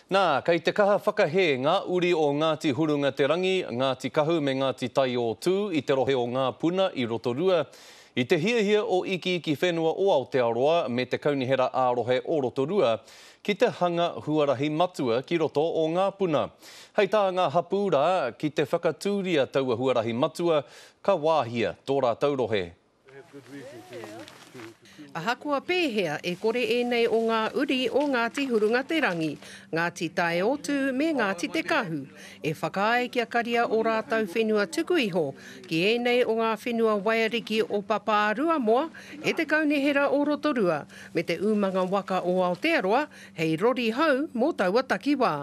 Nā, kei te kaha whakahē ngā uri o Ngāti Hurunga Te Rangi, Ngāti Kahu me Ngāti Taiōtū i te rohe o Ngāpuna i Rotorua, i te hiahia o Ikiiki Whenua o Aotearoa me te Kaunihera ā-Rohe o Rotorua ki te hanga huarahi matua ki roto o Ngāpuna. Hei tā ngā hapū rā, ki te whakatūria taua huarahi matua, ka wāhia tō rātou rohe. Ahakoa pēhea, e kore ēnei o ngā uri o Ngāti Hurungaterangi, Ngāti Taeotū me Ngāti Te Kahu e whakaae kia karia ō rātou whenua tuku iho ki ēnei o ngā whenua waiariki o Papāruamoa e te Kaunihera o Rotorua me te Umanga Waka o Aotearoa hei rori hou mō taua takiwā.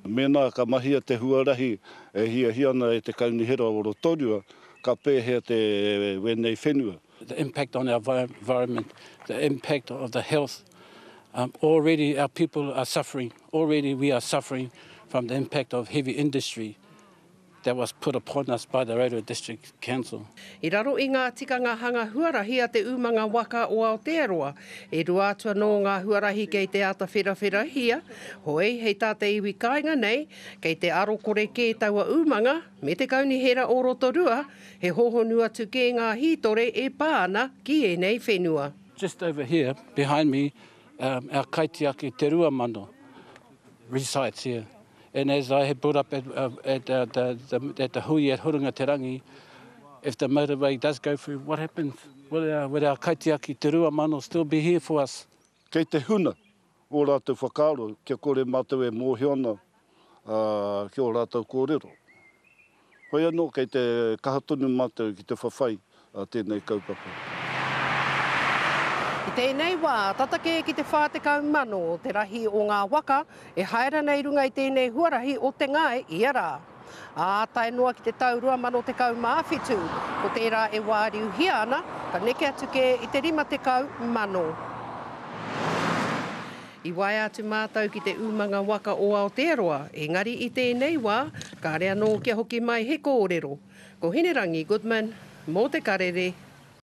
Mēnā ka mahia te huarahi e hiahia ana e te Kaunihera o Rotorua, ka pēhea te wēnei whenua. The impact on our environment, the impact of the health, already our people are suffering, already we are suffering from the impact of heavy industry that was put upon us by the Rotorua District Council. I raro i ngā tikanga hanga huarahi a te umanga waka o Aotearoa, e rua atu anō ngā huarahi kei te āta wherawherahia, hoi, hei tā te iwi kāinga nei, kei te aro kore kē taua umanga, Me te Kaunihera o Rotorua, he hōhonu atu kē ngā hītore e pā ana ki ēnei whenua. Just over here behind me our kaitiaki Te Ruamano resides here and as I had brought up at at the at the hui at Hurunga Te Rangi if the motorway does go through what happens will our will our kaitiaki Te Ruamano still be here for us? Kei te huna ō rātou whakaaro kia kore mātou e mōhio ana ki ō rātou kōrero. Hoi anō, kei te kaha tonu mātou ki te whawhai tēnei kaupapa. I tēnei wā, tata kē ki te 40,000 te rahi o ngā waka e haere ana i runga i tēnei huarahi o Te Ngae ia rā. Ā, tae noa ki te tau 2017, ko tērā e wāriuhia ana, ka neke atu kē i te 50,000. I waea atu mātou ki te umanga waka o Aotearoa, engari i tēnei wā, kāre anō kia hoki mai he kōrero. Ko Hinerangi Goodman, mō Te Karere.